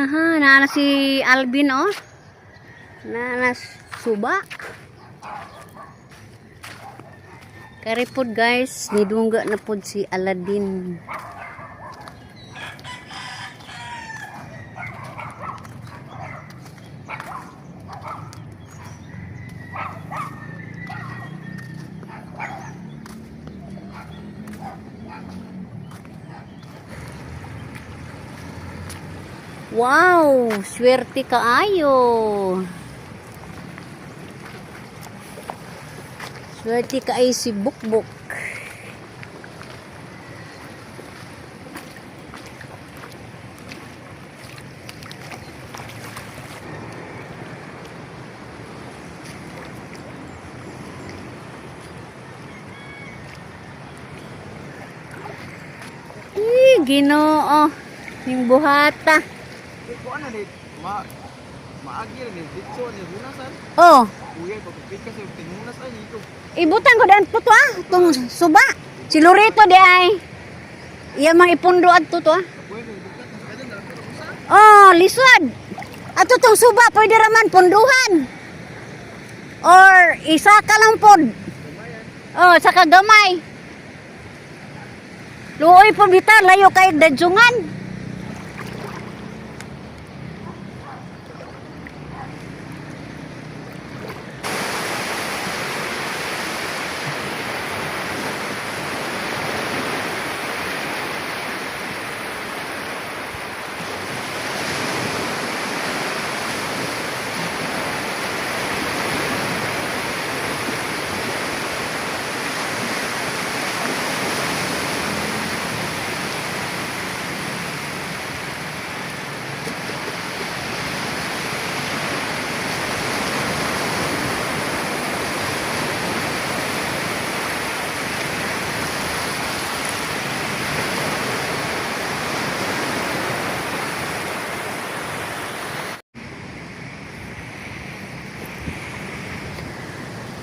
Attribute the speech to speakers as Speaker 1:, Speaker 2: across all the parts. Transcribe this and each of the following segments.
Speaker 1: Aha, naa na si Alvin oh. Naa na suba. Kari pod, guys, nidungga na pod si Aladdin. Wow, swerte kaayo. Swerte kaayo si Bukbuk. Eh, Ginoo. Ning buhata.
Speaker 2: Ko ano ni ma maagi ni ditso ni hunasan.
Speaker 1: Oh,
Speaker 2: Kuya pagpika sa tingunas ay ito.
Speaker 1: ibutang ko daan to to ah, tong suba. Si Loreto di ay. Iya mang ipundo adto to ah.
Speaker 2: Kuya ni buklat sa kadyan dara pero usa.
Speaker 1: Oh, lisod. Ato tong suba pwede raman punduhan. Or isa ka lang pod. Oh, saka gamay. Luoy po bitaw, layo kay dadjungan.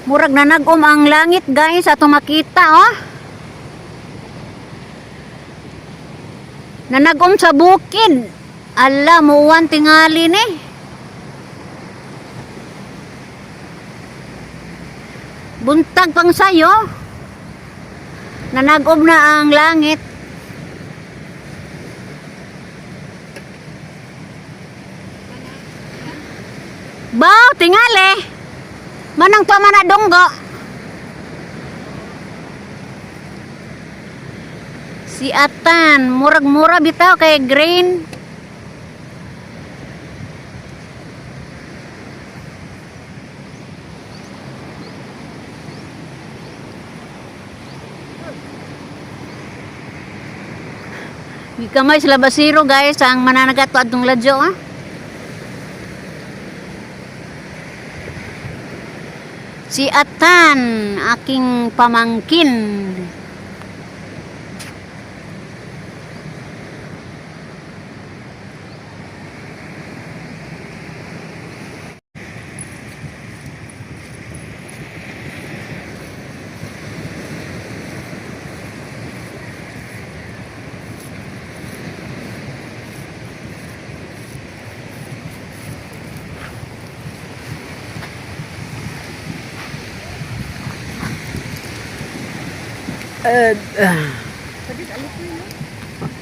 Speaker 1: Murag nanagom ang langit, guys, ato makita oh. Nanagom sa bukid. Ala, muwan tingali ni. Buntag pang sayo. Nanagom na ang langit. Baw, tingali. Manang to man na donggo. Si Atan, murag-mura bitaw kay green. Gikamay sila basiro, guys, ang mananagat to adtong ladyo ah. Si Atan, aking pamangkin.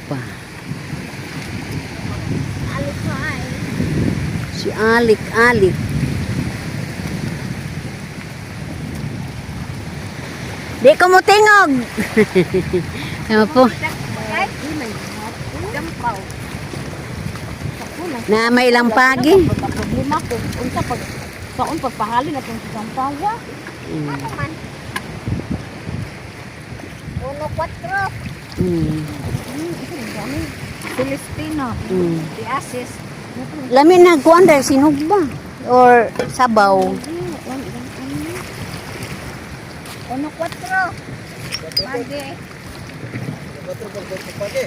Speaker 1: Pa. Si Alik Alik. Di ko mo tingog. Ano po? Na may ilang pagi.
Speaker 3: Problema ko unsa pag saon pagpahalin atong sampawa.
Speaker 1: Mm.
Speaker 3: Uno kwatro. Celestino. Di Asis.
Speaker 1: Lami na kuan dahil sinugba or sabaw.
Speaker 3: Uno kwatro. Pagi.
Speaker 2: Patro pag pagi.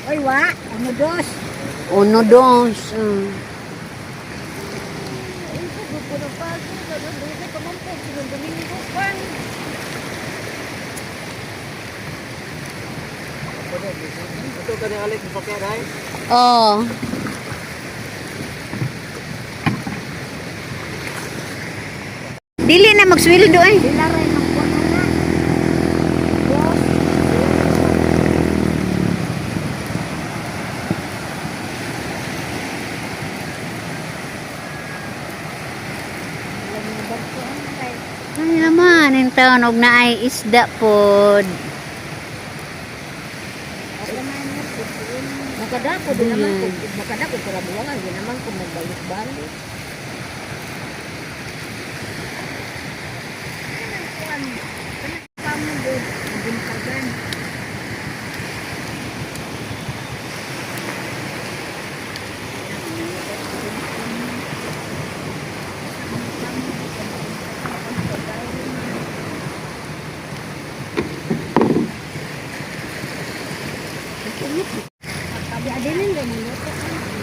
Speaker 3: Oy wa, uno dos.
Speaker 1: Uno, dos.
Speaker 3: Unsa grupo ng pagi, ganun dili pa man po sunod Domingo pan.
Speaker 2: Ito ka ni Alex mo dai.
Speaker 1: Oh. Dili na magsweldo ay.
Speaker 3: Sila rin ang kuwan na. Boss.
Speaker 1: Ay naman, ang taon og naay isda pod.
Speaker 3: Makadako din naman ko, makadako para buwangan din naman ko magbalik-balik. Di adilin rin mo luto.